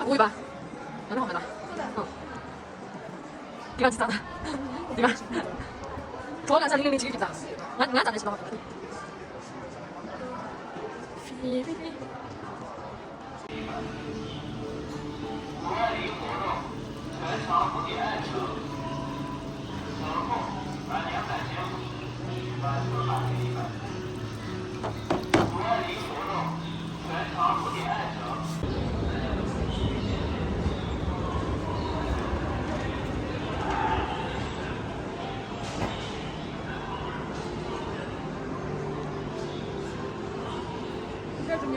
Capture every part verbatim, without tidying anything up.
ངུས་པ། ང་ནི་ཧོ་མེད་ད། ཧོ། དེ་ག་ཅི་ཙང་། དེ་ག་གྲོགས་ལ་ས་ལིང་ལིང་ཅིག་གི་ཙང་། ང་ང་ཙང་ནས་ཞིག་ལོག་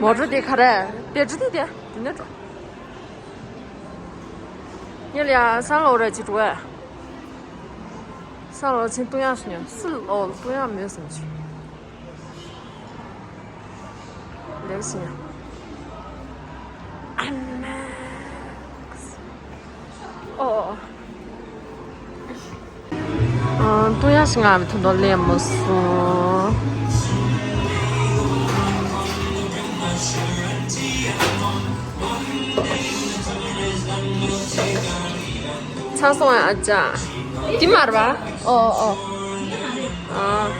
མོ་ཊ་དེ་ག་རེ། དེ་ཅི་དེ་དེ་དེ་ནས་འགྲོ། ཉལ་ཡ་ས་ལོ་རེ་ཅི་འགྲོ་བས། ས་ལོ་ཆེན་བཏུང་ཡག་ཞུ་ཉོ། སི་ལོ་བཏུང་ཡག་མེད་སམ་ཅི། ལེགས་སོ། ཨ་མ། ཨོ། ཨ། བཏུང་ཡག་ཞིག་ང་ད་དུང་ལེན་མ་སོང་། ཚར་སོང་ཨ་ཅག་འདི་མར་བ། ཨོ་ཨོ། ཨ།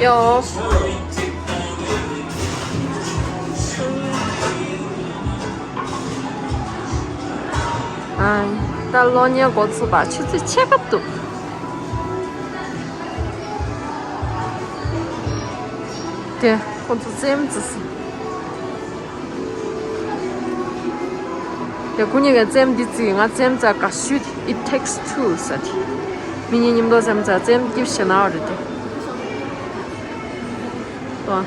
ཡོ། ཨ། ད་གློག་བརྙན་འགོ་ཚུགས་པ་ཆུ་ཚོད་ཕྱེད་ཀ་འདུག་དེ། ཁོང་ཚོ་རྩེད་མོ་རྩེ་སོང་། དེ་ཁོ་གཉིས་ཀས་རྩེད་མོ་འདི་རྩེ། ང་རྩེད་མོ་རྩེ་དགའ་ཤོས་དེ། It takes two ཟེར་དེ། མི་གཉིས་མཉམ་དུ་རྩེད་མོ་རྩེ། རྩེད་མོ་སྐྱིད་ཞེ་ན་བ་རེད་དེ། ཨ།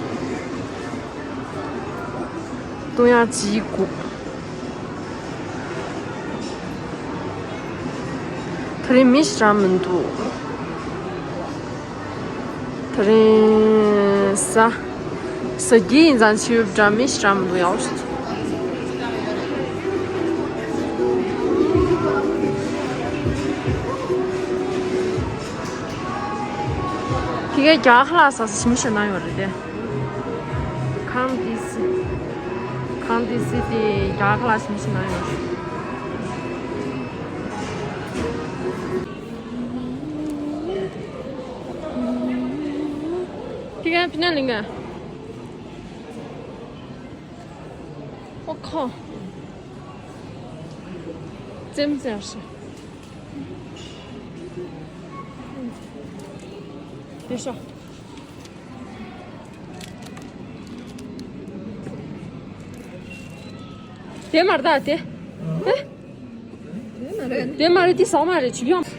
བཏུང་ཡག་ཅིག་དགོས། དེ་རིང་མི་ཞེ་དྲག་མི་འདུག་དེ་རིང་གཟའ། གཟའ་སྐྱིད་ཡིན་ཙང་ཕྱི་པོ་འདྲ་མི་ཞེ་དྲག་མི་འདུག་ཡག་པོ་ཞིག་ཕ་གིར་རྒྱ་གར་ལ་ཟ་ས་ཞིམ་ཤོས་ན་ཡོད་རེད་དེ། ཁང་ཏི་སི། ཁང་ཏི་སི་དེ་རྒྱ་གར་ལ་ཞིམ་ཤོས་ན་ཡོད་རེད། ཁྱི་ཁ་ཕི་ན་ལིང་ག་ཨོ་ཁོ། ཙེམ་ཙེམ་ཤི། དེ་ཤོ། དེ་མར་ད་དེ། ཨེ། དེ་མ་རེད། དེ་ཟ་མ་རེད། ཆུ་ཡོང་།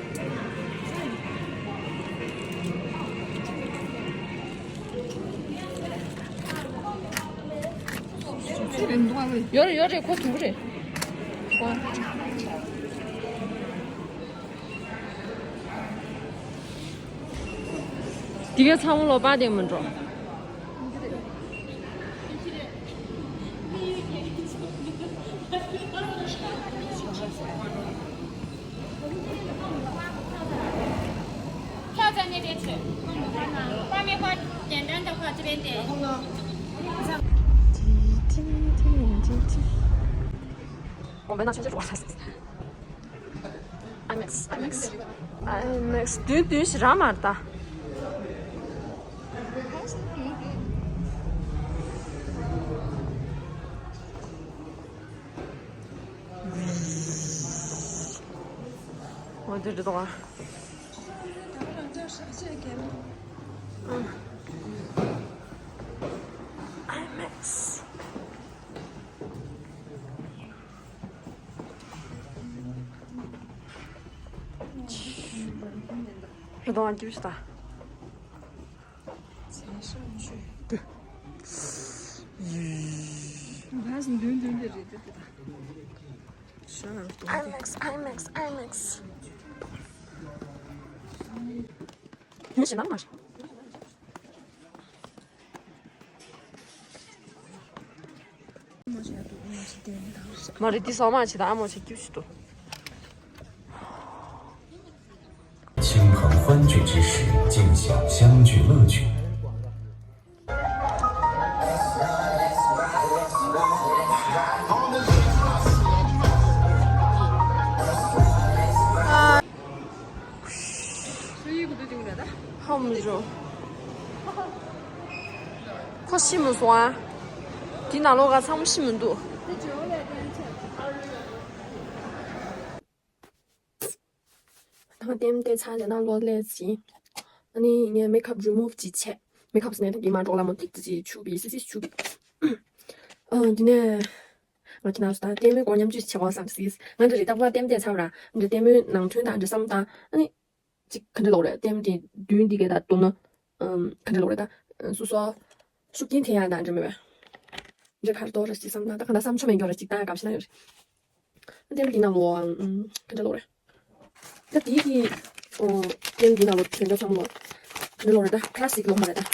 ཡོད་རེད། ཡོད་རེད། ཁོ་དུག་རེད། དེ་གའི་ཚང་མ་ལོ་པ་དེ་མི་འགྲོ། IMAX IMAX IMAX བདུན་བདུན་ཞིག་རག་མ་རེད་ད། འོ་དེ་འདྲ་འདུག་ཨ། IMAX རི་དྭགས་སྐྱིད་པོ་ཞིག་ད། IMAX IMAX IMAX མི་ཞིག་ནང་མ་རེད། མ་རེད། འདི་ཟ་མ་བྱེད་དང་ཨ་མོ་བྱེད་སྐྱིད་ཞིག་འདུག་ཁོ་ཤི་མི་སོང་ཨ། དེ་ནང་ལོགས་ག་ཚང་མ་ཤི་མི་འདུག་ད་ལྟེམ་བལྟས་ཚར་རྗེས་ནང་ལོགས་སླེབས་ཟིན། ཨ་ནི་ངས་མེག་ཨབ་རི་མུབ་ཅིག་བྱས། མེག་ཨབ་ཟེར་ནས་ད་གིན་མ་འགྲོ་ལ་མོ་ཏིག་ཏི་ཅིག་བྱུག་པའི་སི་སི་བྱུག་པའི། ཨ་འདི་ནས་ང་ཁྱེད་རང་ཚོ་ད་ལྟད་མོའི་སྐོར་མཉམ་སྤྱོད་བྱེད་དགོས་བསམ་སྲིད། ང་འདི་རེད་ད་བ་ལྟད་མོ་བལྟས་ཚར་བ་ར། འདི་ལྟད་མོའི་ནང་དོན་དང་འདི་བསམ་དང་ཨ་ནི། ཅིག་ག་འདྲ་ལོག་རེད་ལྟད་མོ་དེ་མདུན་འདི་གས་ད་གཏོང་ན། ཨམ་ག་འདྲ་ལོག་རེད་ད། སོ་སོ། ཤུགས་རྐྱེན་ཐེབས་ཡ་ད་འདྲ་མེད་པས། འདྲ་གར་གཏོང་ར་ཅིག་བསམ་ན་ད་ག་ན་བསམ་ཆོ་མེད་མགྱོགས་ར་ཅིག་ད་ག་བྱེད་ན་ཡོད་རེད། ལྟད་མོ་འདི་ནང་ལོག་ཨམ་ག་འདྲ་ལོག་རེད། ད་དེའི་གི་ཨོ་ལྟད་མོ་འདི་ནང་ལོག་དོན་དག་ཚང་མ་ལོག་ག་འདྲ་ལོག་རེད་ད་ཁ་ལ་སིག་ལོག་མ་རེད་ད།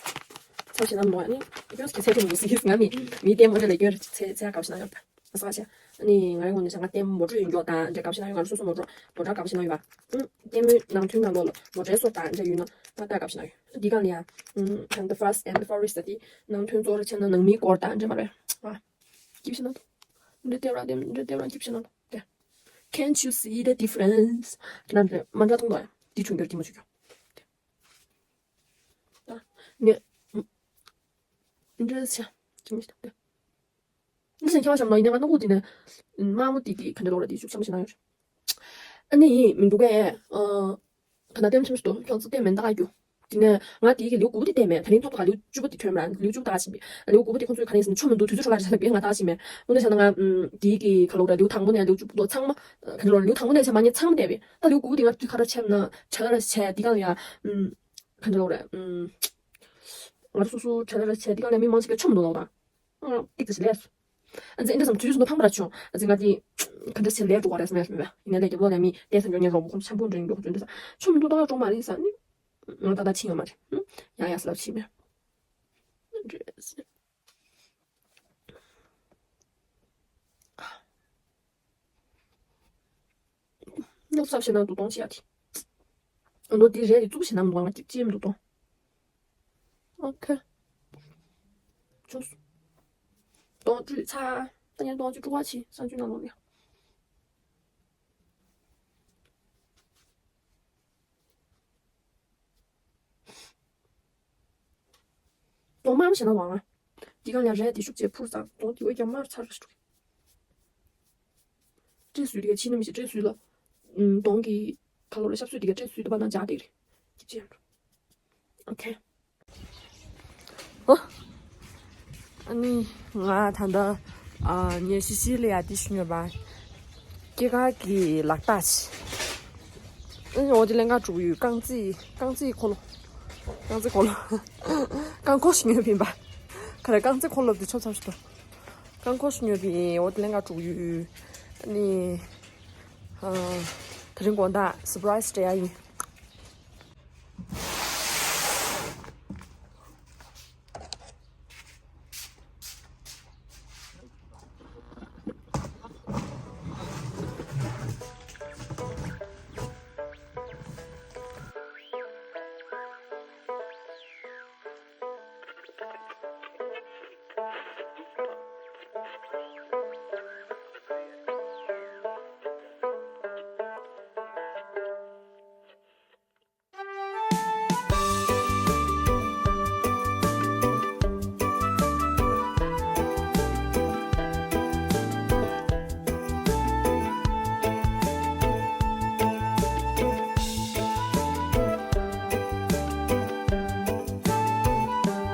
ཚབ་བྱེད་ན་ལོག་ཡ་ནི་ཡོད་སྐད་ཆ་དྲི་མི་སྲིད་ང་མི་མི་ལྟད་མོ་འདྲ་ལས་སྐྱོན་ར་ཅིག་ཚེ་ཚེ་ཡ་ག་བྱེད་ན་ཡོད་ད། ས་ཆ། ནི་ང་རང་ངོས་ནས་ང་ལྟད་མོ་ཊ་ཡོད་མགྱོགས་དང་འདྲ་དགའ་བཞིན་ན་ཡོད། ང་རང་སོ་སོ་མོ་ཊ་མོ་ཊ་དགའ་བཞིན་ན་ཡོད་པ། ལྟད་མོའི་ནང་དོན་ནང་ལོགས་ལ་མོ་ཊའི་སོ་དང་འདྲ་ཡོད་ན་ང་ལྟ་དགའ་བཞིན་ན་ཡོད། འདི་གང་ལ་ཡ། ཨམ། The Fast and the Furious ཟེར་དེ་ནང་དོན་གཙོ་བོར་བྱས་ན་ནང་མིའི་སྐོར་དང་འདྲ་མ་རེད། ཨ། སྐྱིད་བཞིན་ན་འདུག་འདྲ་ལྟད་ར་འདྲ་ལྟད་ར་སྐྱིད་བཞིན་ན་འདུག Can't you see the difference? དེ་ནང་འདྲ་མ་འདྲ་མཐོང་དང་འདི་ཆུང་རྒྱུར་གྱིས་མ་ཆུང་རྒྱུ། ད་ངས་འདྲ་ཆ་ཅི་མི་ཤེས། འདི་ཚོ་ཁྱད་པར་བྱམས་ནང་ཡིན་ན་ང་སྣ་ཁུག་དེ་ནས་དམར་མོ་དེ་དེ་ག་འདྲ་ལོག་ལ་དེ་ཤུགས་ཆེན་པོ་ཞིག་ན་ཡོད། ཨ་ནི་ཡིན་མི་འདུག་གས། ཨ། ག་ན་ལྟད་མོ་ཆེན་པོ་ཞིག་འདུག་ཁྱོད་ཚོ་བལྟས་མེད་ད་ག་རྒྱུ། དེ་ནས་ང་དེའི་གི་ལེའུ་དགུ་པ་དེ་བལྟས་མེད། ད་རིང་ཐོག་ཐོག་ག་ལེའུ་བཅུ་པ་དེ་ཐོན་མ་རེད། ལེའུ་བཅུ་པ་ད་ག་ཕྱིན་པས། ལེའུ་དགུ་པ་དེ་ཁོང་ཚོས་ག་ནས་ཟིན་ཆོ་མི་འདུག་དུས་ཚོད་འཕྲོ་བརླག་རེད་ཟེར་ལབ་ཀྱི་ང་ད་ག་ཕྱིན་མེད། དངོས་གནས་བྱས་ན་ང་དེའི་གི་ག་ལོག་ར་ལེའུ་དང་པོ་ནས་ལེའུ་བཅུ་པ་དོ་ཚང་མ་ག་འདྲ་ལོག་ལེའུ་དང་པོ་ནས་བྱས་མ་ཉེས་ཚང་མ་བལྟས་པས། ད་ལེའུ་དགུ་པ་དེ་ང་དུས་ག་ར་ཆེ་ན་ཆ་ག་ར་ཆེ་དེ་ག་ལ་ཡ། ག་འདྲ་ལོག་རེད། ང་རང་སོ་སོ་གྲ་ར་ར་བྱས་འདི་ག་ལ་མི་མང་ཞིག་གིས་ཆོ་མི་འདུག་ལོག་དང་། ཨང་ཏིག་ཙམ་ཞིག་ལས་སོང་། ཨ་ཙི་ཨེ་འདྲ་བསམ་དུས་རྒྱུན་སོང་ན་ཕངས་པ་ར་བྱུང་། ཨ་ཙི་ང་དེ་ག་འདྲ་བྱས་ལས་འགྲོ་བ་རེད་བསམ་ཡ་ཞིག་མེད་པ། ཡིན་ན་ལས་རྒྱབ་ལོག་ལས་མི་བལྟས་ས་འགྱོ་ཉན་རོགས་མོ་ཁོང་ཆམ་པོ་འདྲ་ཡིན་འགྲོ་འགྲོ་འདྲ་ས་ཆོ་མི་འདུག་ད་ག་འགྲོ་མ་རེད་ས་ནི། ང་ད་ད་ཕྱིན་ཡོད་མ་རེད། ཡང་ཡང་ས་ལབ་ཕྱིན་མེད། ནུབ་ཚབ་ཞེ་ན་འདུག་སྟོང་ཆེ་ཡ་དེ། ཨ་ནོ་དེ་རེད་དེ་བཙུགས་ཞེ་ན་འདུག་ང་ཅིག་ཅེས་མི་འདུག་སྟོང་། ཨོ་ཁེ། ཆུ། སྟོང་བཅུ་ཚ། ད་ཉན་སྟོང་བཅུ་དྲུག་པ་ཆེ་སང་ཆུ་ནང་ལོག་ཡ། གདོང་དམར་མོ་བྱས་ན་ཝང་ང་། འདི་གང་ཡང་རས་དེ་ཤུགས་ཆེ་འཕུར་ཙང་གདོང་དེ་འོད་ཀྱང་དམར་ཚར་རེ་འགྲོ། སྤྲེལ་སུས་དེ་ག་ཕྱི་ནུ་མི་ཤེས་སྤྲེལ་སུས་ལ། གདོང་གི་ཁ་ལོ་ལ་ཤབ་སུས་དེ་ག་སྤྲེལ་སུས་དུ་པ་ན་འཇག་དེ་རེད། ཀྱི་ཅེ་ཡང་འགྲོ། ཨོ་ཁེ། ཨོ། ཨ་ནི་ང་ད་ལྟ་ཨ་ཉེ་ཤི་ཤི་ལ་ཡ་དེ་ཤི་ཉོ་བ། སྐྱེས་སྐར་གྱི་ལག་རྟགས་ཤིག་ཨ་ནི་འོ་དེ་ལེན་ག་འགྲོ་གི་ཡོད། རྐང་རྩེད་རྐང་རྩེད་འཁོར་ལོ། རྐང་རྩེད་འཁོར་ལོ། རྐང་འཁོར་ཞིག་ཉོས་པ་ཡིན་པ། ག་རེ་རྐང་རྩེད་འཁོར་ལོ་དེ་ཆོབ་ཚར་ཞིག་ཏུ། རྐང་འཁོར་ཞིག་ཉོས་པ་ཡིན། འོ་དེ་ལེན་ག་འགྲོ་གི་ཡོད། ཨ་ནི་ཨ་དེ་རིང་དགོང་དག་སུར་པ་རའི་སི་སྤྲད་ཡ་ཡིན།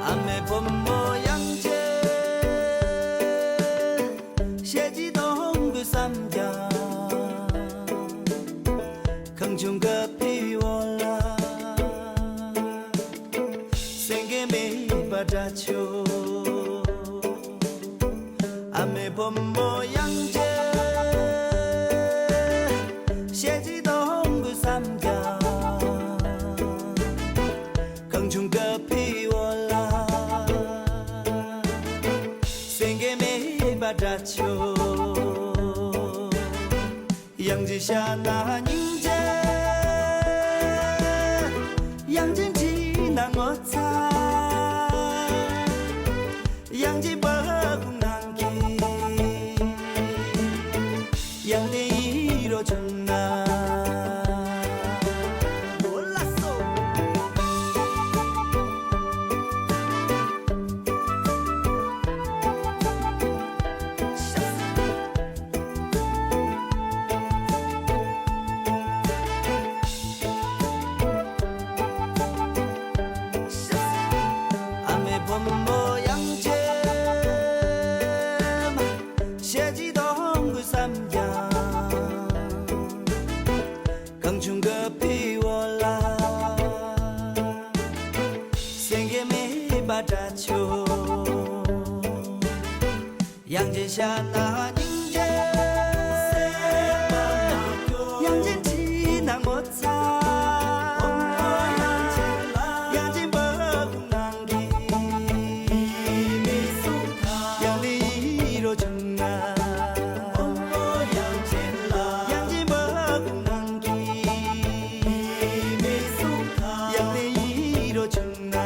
ཨ་མའི་བུ་མོ་དབྱངས་ཅན། ཞལ་གྱི་གདོང་བུ་བསམ་ཀྱང་། གང་བྱུང་གི་ཕི་འོ་ལ། སེང་གེ་མེད་པ་འདྲ་ཆོ། ཨ་མའི་བུ་མོ་དབྱངས་ཅན། ཞལ་གྱི་གདོང་བུ་བསམ་ཀྱང་། གང་བྱུང་གི་ཕི་འོ་ལ། སེང་གེ་མེད་པ་འདྲ་ཆོ། དབྱངས་ཅན་ཤ་ན་སྙིང་རྗེ། དབྱངས་ཅན་དྲི་ན་ངོ་ཚ། དབྱངས་ཅན་བ་ཀུན་ནང་གི། དབྱངས་ལྡན་ཡིད་རོ་བྱུང་ན། འོ་ལ་སོ། དབྱངས་ཅན་ཤ་ན་སྙིང་རྗེ། དབྱངས་ཅན་ཁྲི་ན་ངོ་ཚ། དབྱངས་ཅན་བ་ཀུན་ནང་གི། དབྱངས་ལས་ཡིད་རོ་བྱུང་ང་། དབྱངས་ཅན་བ་ཀུན་ནང་གི། དབྱངས་ལས་ཡིད་རོ་བྱུང་།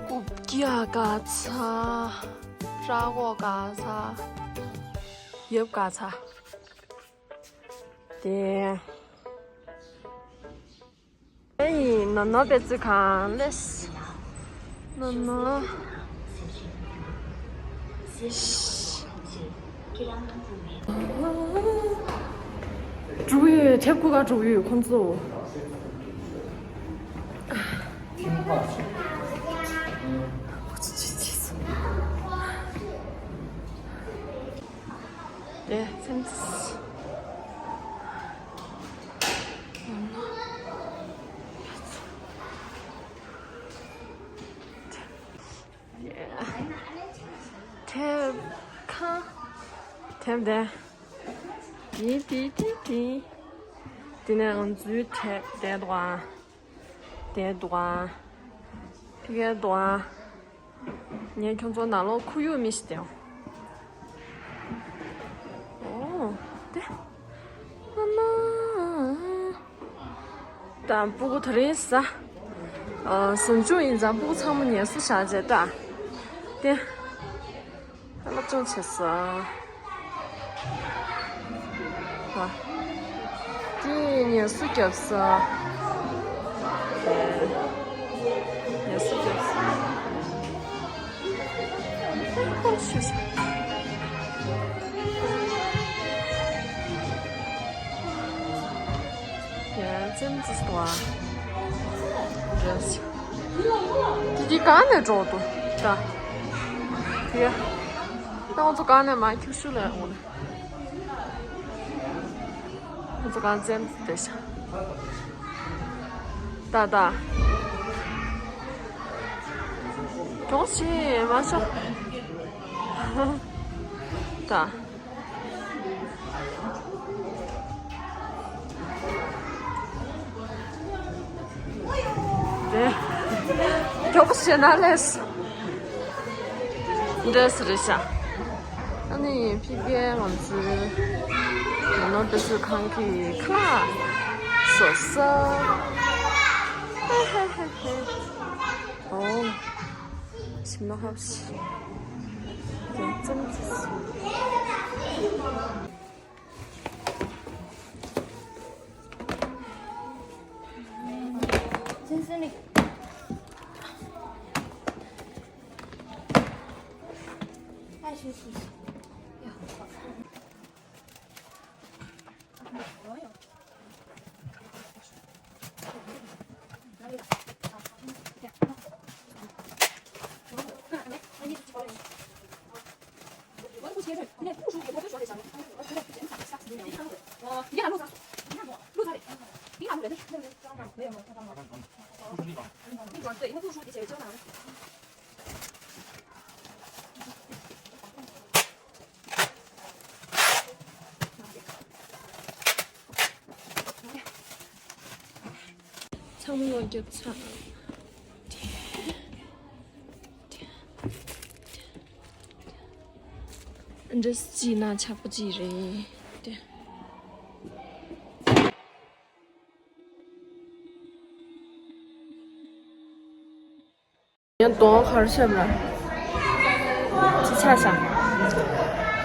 རྐུབ་ཀྱག་ག་ཚ། སྐྲ་གོག་ག་ཚ། ཡབ་ག་ཚ། དེ། ཨེ་ཡིན་ནོ་ནོ་པེ་ཙི་ཁང་ལེས། ནོ་ནོ། འགྲོ་ཡོད། ཐེབས་ཁུ་ག་འགྲོ་ཡོད་ཁོང་ཚོ། དེ་སེམས། དེབ་ཁང་། དེབ་དེ། དེ་དེ་དེ་དེ། དེ་ནས་ང་ཚོའི་དེབ་དེ་འདུག་ཨ། དེ་འདུག་ཨ། དེ་གའི་འདུག་ཨ། ངས་ཁྱོད་ཚོ་ནང་ལོགས་ཁུ་ཡུག་མི་ཤི་དེའོ། ཨོ། དེ། ཨ་མ། ད་སྤུ་གུ་དེ་རིང་ཟ། ཨ། གཟའ་མཇུག་ཡིན་ཙང་སྤུ་གུ་ཚང་མ་ངལ་གསོ་བཞག་བྱས་ད། དེ། སློབ་སྦྱོང་བྱེད་ས། ཨ། དེ་ངལ་གསོ་རྒྱབ་ས། དེ། ངལ་གསོ་རྒྱབ་ས། ཨ། ཁོ་ཤི་ས། ཡ། ཙེམ་ཙི་སྟོ་བ། འདྲ་ཞིག་དེ་དེ་གང་ནས་འགྲོ་འདུག་ད། དེ། ད་ང་ཚོ་གང་ནས་མར་ཁྱུག་ཤུག་ལ་འོང་ནས། ང་ཚོ་གང་ཙེམ་ཙི་དེ་ཤ། ད་ད། གྱོང་ཞིག་མ་ཤོག་ད། རེད། མགྱོགས་པོ་བྱས་ན་ལས། འདྲ་ཟེར་རེད་ཤག་ཨ་ནི་ཕི་གེ་ང་ཚོའི་ནོར་དུ་ཚོའི་ཁང་གི་ཁ་ལག་བཟོ་ས། ཧེ་ཧེ་ཧེ་ཧེ། ཨོ། ཞིམ་ནོ་ཧབ་ཤི། རྒྱལ་ཙམ་ཙི་སི། ཚང་མ་ལོག་རྒྱབ་ཚར། འདྲ་སྐྱིད་ན་ཆགས་པ་ཅིག་རེད། ཡང་གདོང་གར་ཤབ་ལ། ཅི་ཆ་ཤ།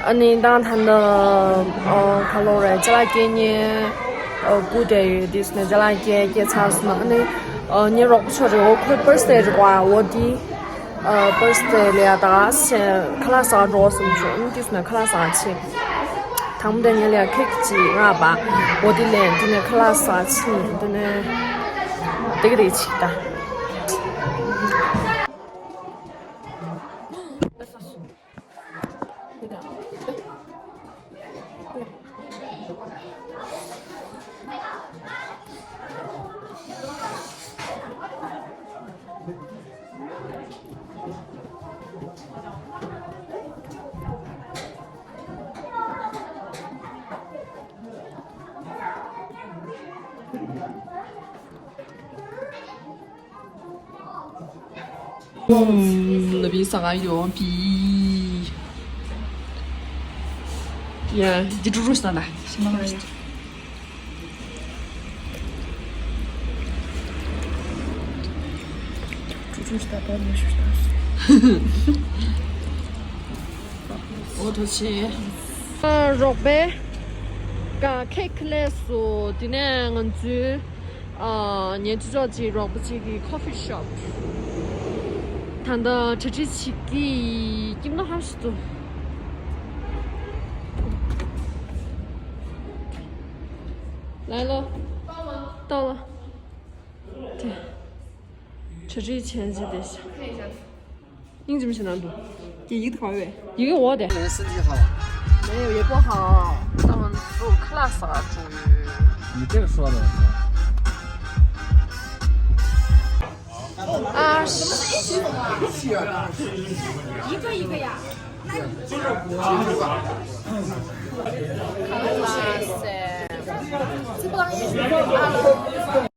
ཨ་ནི་ད་ད་ནི་ཨ་ག་ལོ་རེད། ཅ་ལག་སྐྱེལ་མཁན་ཨ་སྐུ་དེ་ཡོད་དུས་ནས་ཅ་ལག་སྐྱེལ་སྐྱེལ་ཚར་སོང་། ཨ་ནི་ཨ་ངའི་རོགས་པ་ཚོ་རེད། འོ་ཁོའི་པར་སི་དེ་རེད་པ། འོ་དེ་ཨ་པར་སི་དེ་ལ་ཡ་ད་ཁ་ལག་ཟ་འགྲོ་བསམ་བྱུང་། ཨ་ནི་དུས་ནས་ཁ་ལག་ཟ་ཆེ། དང་པོ་དེ་ངས་ལས་ཁེག་ཅིག་ང་བ་འོ་དེ་ལས་དེ་ནས་ཁ་ལག་ཟ་ཕྱིན་དེ་ནས་དེ་ག་རེ་ཅིག་ད། ལ་བི་ས་ག་ཡོང་པི། ཡ། འདི་འགྲོ་རུ་སྣང་ད། འོ་ཐུགས་རྗེ་ཆེ། རོགས་པས་ཀ་ཁེག་ལས་སུ་དེ་ནས་ང་ཚོའི་ཉན་ཐོས་ཅོག་ཅིག་རོགས་པ་ཅིག་གི་ཁོ་ཕི་ཤོབ། ད་ལྟ་གྲ་སྒྲིག་བྱེད་ཀྱི་ཡིན། སྐྱིད་མོ་ཧ་ཞིག་འདུག་ལ་ལོ། ཏོ་ལོ། དེ། གྲ་སྒྲིག་བྱས་རྗེས་དེ་ཤ། 你怎么写难读？ ཡིག་དེ་ག་བས། 一个我的。 没有，也不好。 他们住 class 啊，住于。 你这个说的，我操。 啊，是。 一个一个呀。 哇塞。